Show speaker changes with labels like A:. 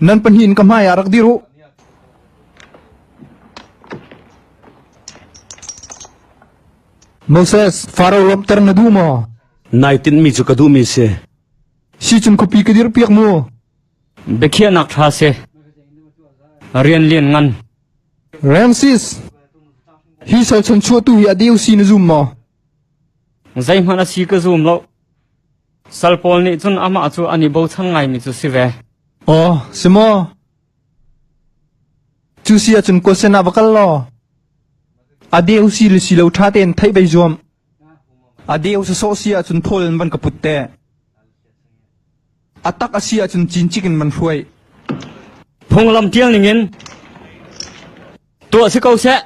A: Nan pahnih in ka hmai ah rak dir u. Moses, Faro lawmhter na duh maw?
B: Nai tinhmi cu ka duhmi si.
A: Sicun khuapi ka dirpiak mu.
C: Biakhiahnak ṭha si. Rian lian ngan.
A: Ramses, hi sal chanchuahtu hi a deu si na zum maw?
C: Zeihmanh a si ka zum lo. Sal pawl nih cun amah cu an i bochan ngaimi cu si ve.
A: Aw, si maw? Cu si ahcun Gosen ah va kal law a deu si le si lo ṭha tein theih vai zuam. A deu sawsawh si ahcun thawl in van ka put te. A tak a si ahcun cincik in van hruai.
C: Phunglam ṭial ningin tuah si ko seh.